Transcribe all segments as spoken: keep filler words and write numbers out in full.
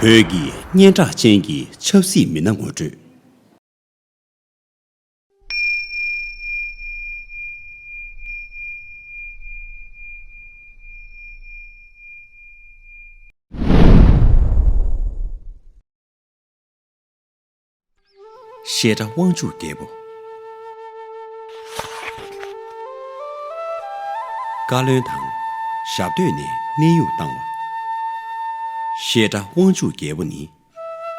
བོད་ཀྱི་སྙན་གྲགས་ཅན་གྱི་ཆབ་སྲིད་མི་སྣ་ངོ་སྤྲོད། བཤད་སྒྲ་དབང་ཕྱུག་རྒྱལ་པོ། བཀའ་བློན་དང་ཞབས་སྟོད་ནས་གནས་དབྱུང་བཏང་བ། བཤད་སྒྲ་དབང་ཕྱུག་རྒྱལ་པོ་ནི།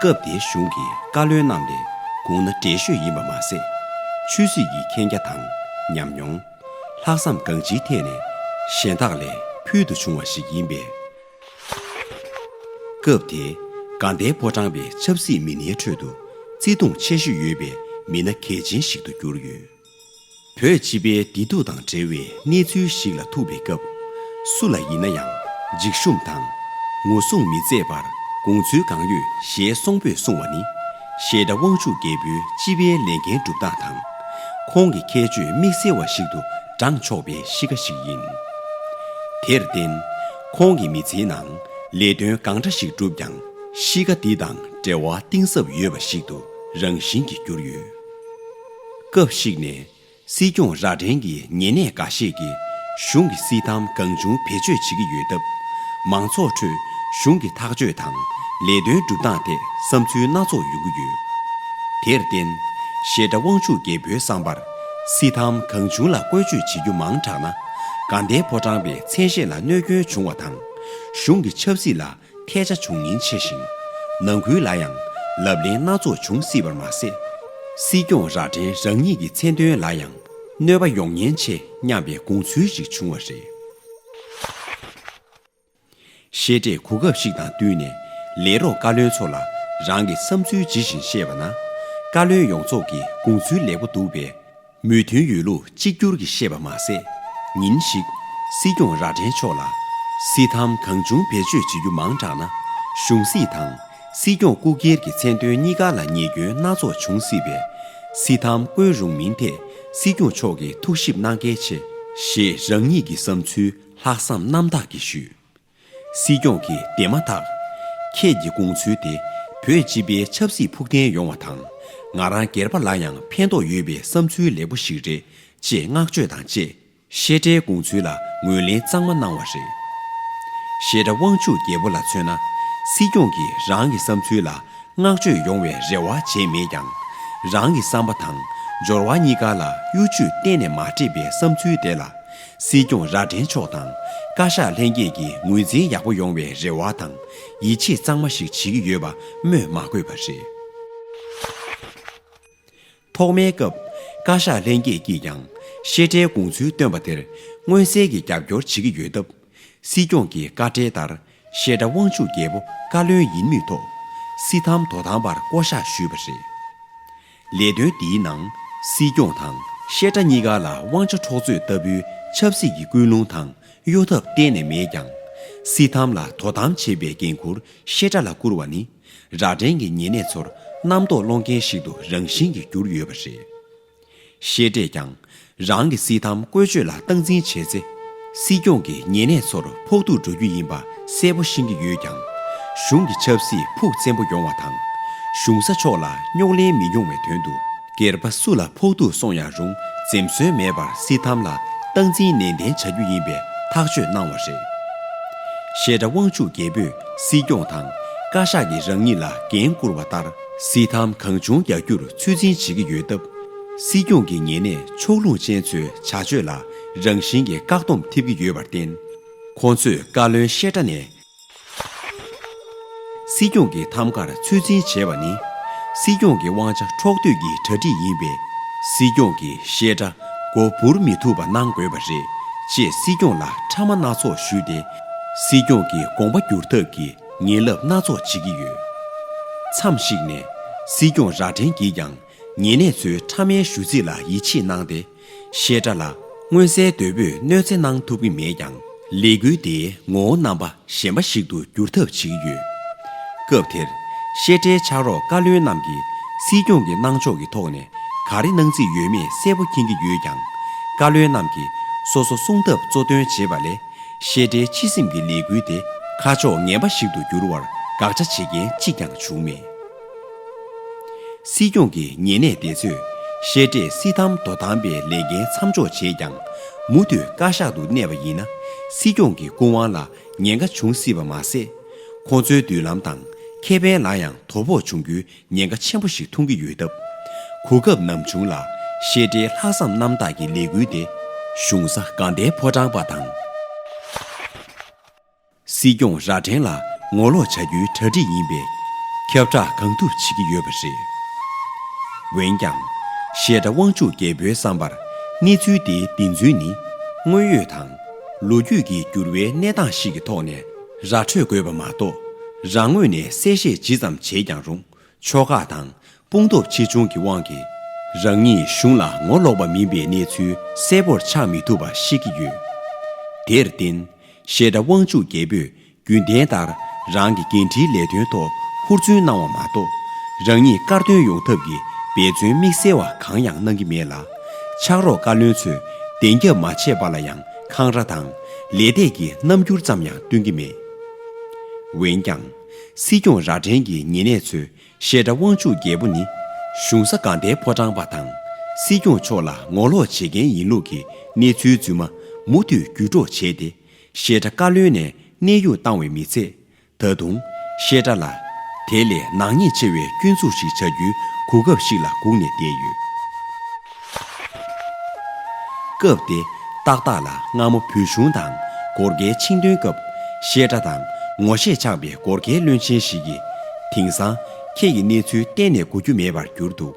སྐབས་དེའི་གཞུང་གི་བཀའ་བློན་རྣམས་ལས་གོང་ན་བགྲེས་ཤོས་ཡིན་པ་མ་ཟད། ཆོས་སྲིད་ཀྱི་མཁྱེན་རྒྱ་དང་ཉམས་མྱོང་། ལྷག་བསམ་གང་ཅིའི་ཐད་ནས་གཞན་དག་ལས་ཕུལ་དུ་བྱུང་བ་ཞིག་ཡིན་པས། སྐབས་དེའི་དགའ་ལྡན་ཕོ་བྲང་པའི་ཆབ་སྲིད་མི་སྣའི་ཁྲོད་དུ་བརྩི་མཐོང་ཆེ་ཤོས་ཡོད་པའི་མི་སྣ་གལ་ཆེན་ཞིག་ཏུ་གྱུར་ཡོད། བོད་སྤྱི་པའི་བདེ་སྡུག་དང་འབྲེལ་བའི་གནས་ཚུལ་ཞིག་ལ་ཐུག་པའི་སྐབས། སུ་ལ་ཡིན་ན་ཡང་འཇིགས་ཞུམ་དང་ངོ་སྲུང་མི་མཛད་པར་དགོངས་ཚུལ་གང་ཡོད་ཞལ་གསོང་པོས་གསུང་བ་ནི། བཤད་སྒྲ་དབང་ཕྱུག་རྒྱལ་པོའི་སྤྱི་པའི་ལས་འགན་སྒྲུབ་སྟངས་དང་། ཁོང་གི་ཁྱད་ཆོས་དམིགས་བསལ་བ་ཞིག་ཏུ་བགྲང་ཆོག་པའི་གཤིས་ཀ་ཞིག་ཡིན། དེར་བརྟེན། ཁོང་གི་མི་ཚེའི་ནང་ལས་དོན་གང་འདྲ་ཞིག་བསྒྲུབས་ཀྱང་། གཤིས་ཀ་འདི་དང་འབྲེལ་བ་གཏིང་ཟབ་ཡོད་པ་ཞིག་ཏུ་རང་བཞིན་གྱིས་གྱུར་ཡོད། སྐབས་ཤིག་ནས། སྲིད་སྐྱོང་རྭ་སྒྲེང་གི་ཉེ་གནས་འགའ་ཤས་ཀྱིས་གཞུང་གི་སྲིད་དམ་གང་བྱུང་བེད་སྤྱོད་བྱེད་ཀྱི་ཡོད་སྟབས། མང་ཚོགས་ཁྲོད་གཞུང་གི་ཐག་གཅོད་དང་ལས་དོན་སྒྲུབ་སྟངས་ཐད་བསམ་ཚུལ་སྣ་ཚོགས་ཡོང་གི་ཡོད། དེར་བརྟེན། བཤད་སྒྲ་དབང་ཕྱུག་རྒྱལ་པོའི་བསམ་པར། སྲིད་དམ་གང་བྱུང་ལ་བཀོལ་སྤྱོད་བྱེད་རྒྱུ་མང་དྲགས་ན། དགའ་ལྡན་ཕོ་བྲང་པའི་མཚན་ཤས་ལ་གནོད་སྐྱོན་བྱུང་བ་དང་། གཞུང་གི་ཆབ་སྲིད་ལ་ཐལ་ཆ་བྱུང་ཉེན་ཆེ་ཞིང་། ནང་ཁུལ་ལ་ཡང་ལབ་གླེང་སྣ་ཚོགས་འབྱུང་སྲིད་པར་མ་ཟད། སྲིད་སྐྱོང་རྭ་སྒྲེང་རང་ཉིད་ཀྱི་མཚན་དོན་ལ་ཡང་གནོད་པ་ཡོང་ཉེན་ཆེ་སྙམ་པའི་དགོངས་ཚུལ་ཞིག་བྱུང་བ་རེད། བཤད་སྒྲས་གོ་སྐབས་ཤིག་དང་བསྟུན་ནས་ལས་རོགས་བཀའ་བློན་ཚོ་ལ་རང་གི་བསམ་ཚུལ་ཇི་བཞིན་བཤད་པ་ན། བཀའ་བློན་ཡོངས་རྫོགས་ཀྱི་དགོངས་ཚུལ་ལེགས་པོ་འདུག་པས། མོས་མཐུན་ཡོད་ལུགས་གཅིག་གྱུར་གྱིས་བཤད་པ་མ་ཟད། ཉིན་ཞིག་སྲིད་སྐྱོང་རྭ་སྒྲེང་མཆོག་ལ། སྲིད་དམ་གང་བྱུང་བེད་སྤྱོད་བྱེད་རྒྱུ་མང་དྲགས་ན། གཞུང་སྲིད་དང་སྲིད་སྐྱོང་སྐུ་སྒེར་གྱི་མཚན་དོན་གཉིས་ཀ་ལ་ཉེས་སྐྱོན་སྣ་ཚོགས་འབྱུང་སྲིད་པས། སྲིད་དམ་བཀོལ་རུང་མིན་ཐད་སྲིད་སྐྱོང་མཆོག་གིས་ཐུགས་ཞིབ་གནང་གལ་ཆེ། ཞེས་རང་ཉིད་ཀྱི་བསམ་ཚུལ་ལྷག་བསམ་རྣམ་དག་གིས་ཞུས། སྲིད་སྐྱོང་གིས་དེ་མ་ཐག་ཁྱེད་ཀྱི་དགོངས་ཚུལ་དེ་བོད་སྤྱི་པའི་ཆབ་སྲིད་ཕུགས་བརྟན་ཡོང་བ་དང་། ང་རང་སྒེར་པ་ལ་ཡང་ཕན་ཐོགས་ཡོད་པའི་བསམ་ཚུལ་ལེགས་པོ་ཞིག་རེད་ཅེས་བསྔགས་བརྗོད་དང་བཅས། བཤད་སྒྲའི་དགོངས་ཚུལ་ལ་ངོས་ལེན་གཙང་མ་གནང་བ་རེད། བཤད་སྒྲ་དབང་ཕྱུག་རྒྱལ་པོ་ལ་མཚོན་ན། སྲིད་སྐྱོང་གིས་རང་གི་བསམ་ཚུལ་ལ་བསྔགས་བརྗོད་ཡོང་བའི་རེ་བ་བྱས་མེད་ཀྱང་། རང་གི་བསམ་པ་དང་སྦྱོར་བ་གཉིས་ཀ་ལ་གཡོ་ཇུས་གཏན་ནས་མ་སྤྲད་པའི་བསམ་ཚུལ་དེ་ལ། སྲིད་སྐྱོང་རྭ་སྒྲེང་མཆོག་དང་བཀའ་ཤག་ལྷན་རྒྱས་ཀྱི་ངོས་འཛིན་ཡག་པོ་ཡོང་བའི་རེ་བ་དང་ཡིད་ཆེས་གཙང་མ་ཞིག་བྱེད་ཀྱི་ཡོད་པ་སྨོས་མ་དགོས་པ་རེད། ཐོག་མའི་སྐབས། བཀའ་ཤག་ལྷན་རྒྱས་ཀྱིས་ཀྱང་བཤད་སྒྲའི་དགོངས་ཚུལ་བཏོན་པ་དེར་མངོན་གསལ་གྱིས་རྒྱབ་སྐྱོར་བྱེད་ཀྱི་ཡོད་སྟབས། སྲིད་སྐྱོང་གི་བཀའ་འཁྲོལ་ལྟར། བཤད་སྒྲ་དབང་ཕྱུག་རྒྱལ་པོ་བཀའ་བློན་ཡིན་མུས་ཐོག་སྲིད་དམ་དོ་དམ་པར་བསྐོ་གཞག་ཞུས་པ་རེད། ལས་དོན་འདིའི་ནང་སྲིད་སྐྱོང་དང་བཤད་སྒྲ་གཉིས་ཀ་ལ་དབང་ཆ་འཕྲོག་རྩོད་ལྟ་བུའི་ཆབ་སྲིད་ཀྱི་ཀུན་སློང་དང་གཡོ་ཐབས་གཏན་ནས་མེད་ཀྱང་། སྲིད་དམ་ལ་དོ་དམ་བྱེད་པའི་འགན་ཁུར་བཤད་སྒྲ་ལ་བསྐུར་བ་ནི། རྭ་སྒྲེང་གི་ཉེ་གནས་ཚོར་རྣམ་རྟོག་སློང་མཁན་ཞིག་ཏུ་རང་བཞིན་གྱིས་གྱུར་ཡོད་པ་རེད། བཤད་སྒྲས་ཀྱང་། རང་གི་སྲིད་དམ་བཀོལ་སྤྱོད་ལ་སྟངས་འཛིན་བྱས་ཚེ། སྲིད་སྐྱོང་གི་ཉེ་གནས་ཚོར་ཕོག་ཐུག་འགྲོ་རྒྱུ་ཡིན་པ་གསལ་པོ་ཤེས་ཀྱི་ཡོད་ཀྱང་། གཞུང་གི་ཆབ་སྲིད་ཕུགས་བཙན་པོ་ཡོང་བ་དང་། གཞུང་ས་ཕྱོགས་ལ་རྙོག་གླེང་མི་ཡོང་བའི་དོན་དུ། སྒེར་པ་སུ་ལ་ཕོག་ཐུག་སོང་ཡང་རུང་། འཛེམ་ཟོན་མེད་པར་སྲིད་དམ་ལ་སྟངས་འཛིན་ནན་ཏན་བྱ་རྒྱུ་ཡིན་པའི་ཐག་གཅོད་གནང་བ་རེད། བཤད་སྒྲ་དབང་ཕྱུག་རྒྱལ་པོས་སྲིད་སྐྱོང་དང་བཀའ་ཤག་གིས་རང་ཉིད་ལ་འགན་བསྐུར་བ་ལྟར། སྲིད་དམ་གང་བྱུང་རྒྱག་རྒྱུར་ཚོད་འཛིན་བྱེད་ཀྱི་ཡོད་སྟབས། སྲིད་སྐྱོང་གི་ཉེ་གནས་ཕྱོགས་ལྷུང་ཅན་ཚོའི་བྱ་སྤྱོད་ལ་རང་བཞིན་གྱིས་བཀག་སྡོམ་ཐེབས་ཀྱི་ཡོད་པར་བརྟེན། ཁོ་ཚོས་བཀའ་བློན་བཤད་སྒྲ་ནས། སྲིད་སྐྱོང་གི་ཐམ་གར་ཚོད་འཛིན་བྱས་པ་ནི། སྲིད་སྐྱོང་གི་དབང་ཆ་འཕྲོག་འདོད་ཀྱི་གྲ་སྒྲིག་ཡིན་པས། སྲིད་སྐྱོང་གིས་བཤད་སྒྲ་མགོ་འབུར་མི་ཐུབ་པ་གནང་དགོས་པ་རེད་ཅེས་སྲིད་སྐྱོང་ལ་ཕྲ་མ་སྣ་ཚོགས་ཞུས་ཏེ། སྲིད་སྐྱོང་གི་དགོངས་པ་བསྒྱུར་ཐབས་ཀྱི་ངན་ལབ་སྣ་ཚོགས་བྱེད་ཀྱི་ཡོད། མཚམས་ཤིག་ནས་སྲིད་སྐྱོང་རྭ་སྒྲེང་གིས་ཀྱང་ཉེ་གནས་ཚོའི་ཕྲ་མའི་ཞུ་ཚིག་ལ་ཡིད་ཆེས་གནང་སྟེ། བཤད་སྒྲ་ལ་མངོན་གསལ་དོད་པོས་གནོད་འཚེ་གནང་ཐུབ་ཀྱི་མེད་ཀྱང་། ལས་འགུལ་དེའི་ངོ་བོ་རྣམ་པ་གཞན་པ་ཞིག་ཏུ་བསྒྱུར་ཐབས་བྱེད་ཀྱི་ཡོད། སྐབས་དེར་བཤད་སྒྲའི་ཕྱག་རོགས་བཀའ་བློན་རྣམས་ཀྱིས་སྲིད་སྐྱོང་གི་གནང་ཕྱོགས་ཀྱི་ཐོག་ནས་ག་རེ་གནང་རྩིས་ཡོད་མེད་གསལ་པོ་མཁྱེན་གྱི་ཡོད་ཀྱང་། བཀའ་བློན་རྣམས་ཀྱིས་སོ་སོ་གསུང་ཐབས་གཙོ་དོན་བྱེད་པ་ལས། བཤད་སྒྲའི་ཕྱི་སེམས་ཀྱི་ལས་འགུལ་དེ་ཁ་ཕྱོགས་ངན་པ་ཞིག་ཏུ་འགྱུར་བར་ དགག་བྱ་བྱེད་མཁན་གཅིག་ཀྱང་བྱུང་མེད། སྲིད་སྐྱོང་གི་ཉེ་གནས་དེ་ཚོས་བཤད་གྲྭས་སྲིད་དམ་དོ་དམ་པའི་ལས་འགན་མཚམས་འཇོག་བྱས་ཀྱང་། མུ་མཐུད་བཀའ་ཤག་ཏུ་གནས་པ་ཡིན་ན། སྲིད་སྐྱོང་གི་སྐུ་དབང་ལ་ཉེན་ཁ་འབྱུང་སྲིད་པ་མ་ཟད། ཁོང་ཚོའི་མདུན་ལམ་དང་ཁེ་ཕན་ལ་ཡང་དོ་ཕོག་འབྱུང་རྒྱུའི་ཉེན་ཁ་ཆེན་པོ་ཞིག་མཐོང་གི་ཡོད་སྟབས། གོ་སྐབས་ནམ་བྱུང་ལ་བཤད་གྲྭའི་ལྷག་བསམ་རྣམ་དག་གི་ལས་འགུལ་དེ་གཞུང་ས་དགའ་ལྡན་ཕོ་བྲང་པ་དང་། སྲིད་སྐྱོང་རྭ་སྒྲེང་ལ་ངོ་ལོག་བྱ་རྒྱུའི་གྲ་སྒྲིག་ཡིན་པས། ཁྱབ་བསྒྲགས་གང་ཐུབ་བྱེད་ཀྱི་ཡོད་པ་རེད། འོན་ཀྱང་། བཤད་གྲྭ་དབང་ཕྱུག་རྒྱལ་པོའི་བསམ་པར། གནས་ཚུལ་དེའི་བདེན་རྫུན་ནི། དངོས་ཡོད་དང་། ལོ་རྒྱུས་ཀྱི་འགྱུར་བའི་གནས་སྟངས་ཤིག་གི་ཐོག་ནས་ར་འཕྲོད་དགོས་པ་མ་གཏོགས། རང་ངོས་ནས་གསལ་བཤད་ཇི་ཙམ་བྱས་ཀྱང་རུང་། ཕྱོགས་ཁག་དང་དཔུང་སྟོབས་ཆེ་ཆུང་གི་དབང་གིས། རང་ཉིད་གཞུང་ལ་ངོ་ལོག་པ་མིན་པའི་གནས་ཚུལ་གསལ་པོར་ཆགས་མི་ཐུབ་པ་ཤེས་ཀྱི་ཡོད། དེར་བརྟེན། བཤད་གྲྭ་དབང་ཕྱུག་རྒྱལ་པོས་རྒྱུན་ལྡན་ལྟར་རང་གི་འགན་འཁྲིའི་ལས་དོན་ཐོག་ཧུར་བརྩོན་གནང་བ་མ་གཏོགས། རང་ཉིད་བཀའ་བློན་ཡོང་ཐབས་ཀྱི་འབད་བརྩོན་དམིགས་བསལ་བ་གང་ཡང་གནང་གི་མེད་ལ། ཕྱག་རོགས་བཀའ་བློན་ཚོས་བདེན་རྒྱབ་མ་བྱས་པ་ལ་ཡང་འཁང་ར་དང་ལས་འདས་ཀྱི་རྣམ་འགྱུར་ཙམ་ཡང་སྟོན་གྱི་མེད། འོན་ཀྱང་། སྲིད་སྐྱོང་རྭ་སྒྲེང་གི་ཉེ་གནས་ཚོས། བཤད་གྲྭ་དབང་ཕྱུག་རྒྱལ་པོ་ནི། གཞུང་ས་དགའ་ལྡན་ཕོ་བྲང་པ་དང་། སྲིད་སྐྱོང་མཆོག་ལ་ངོ་ལོག་བྱེད་མཁན་ཡིན་ལུགས་ཀྱི་གནས་ཚུལ་རྫུན་མ་མུ་མཐུད་བརྒྱུད་སྒྲོག་བྱས་ཏེ། བཤད་གྲྭ་བཀའ་བློན་ནས་གནས་དབྱུང་བཏང་བའི་མི་ཚད། ད་དུང་བཤད་གྲྭ་ལ། དེ་ལས་ནག་ཉེས་ཆེ་བའི་སྐྱོན་འཛུགས་ཤིག་བྱ་རྒྱུའི་གོ་སྐབས་ཤིག་ལ་སྒུག་ནས་བསྡད་ཡོད། སྐབས་དེ་ཏག་ཏག་ལ་སྔ་མོ་བོད་གཞུང་དང་གོར་ཁའི་ཆིངས་དོན་སྐབས། བཤད་གྲྭ་དང་ངོ་ཤེས་ཆགས་པའི་གོར་ཁའི་བློན་ཆེན་ཞིག་གིས། དེང་སང་ཁྱེད་ཀྱི་གནས་ཚུལ་གཏན་ནས་གོ་རྒྱུ་མེད་པར་གྱུར་འདུག་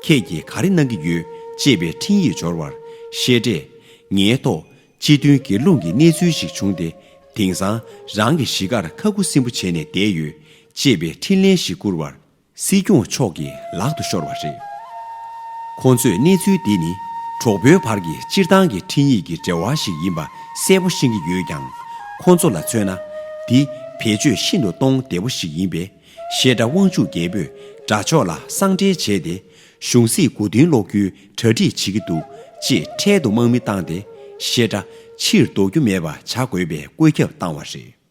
ཁྱེད་ཀྱིས་ག་རེ་གནང་གི་ཡོད། ཅེས་པའི་འཕྲིན་ཡིག་འབྱོར་བར། བཤད་གྲྭས་ངའི་ཐོག་སྤྱི་མཐུན་སྒེར་ལངས་ཀྱི་གནས་ཚུལ་ཞིག་བྱུང་སྟེ། དེང་སང་རང་གི་གཞིས་ཀར་ཁ་ཁུ་སིམ་པོ་བྱས་ནས་བསྡད་ཡོད། ཅེས་པའི་འཕྲིན་ལན་ཞིག་བསྐུར་བར། སྲིད་སྐྱོང་མཆོག་གི་ལག་ཏུ་ཤོར་བ་རེད། ཁོང་ཚོས་གནས་ཚུལ་འདི་ནི་གྲོགས་པོའི་བར་གྱི་སྤྱིར་བཏང་གི་འཕྲིན་ཡིག་གི་འབྲེལ་བ་ཞིག་ཡིན་པ་གསལ་པོ་ཤེས་ཀྱི་ཡོད་ཀྱང་། ཁོང་ཚོ་ལ་མཚོན་ན། འདི་བེད་སྤྱོད་ཤིན་ཏུ་གཏོང་བདེ་པོ་ཞིག་ཡིན་པས། བཤད་གྲྭ་དབང་ཕྱུག་རྒྱལ་པོས་དགྲ་ཕྱོགས་ལ་གསང་འགྲེལ་བྱས་ཏེ། གཞུང་སྲིད་མགོ་རྟིང་སློག་རྒྱུའི་གྲ་སྒྲིག་བྱེད་ཀྱི་འདུག་ཅེས་འཕྲལ་དུ་དམག་མི་བཏང་སྟེ། བཤད་གྲྭ་ཕྱིར་ལྡོག་རྒྱུ་མེད་པ་བྱ་དགོས་པའི་བཀོད་ཁྱབ་བཏང་བ་རེད།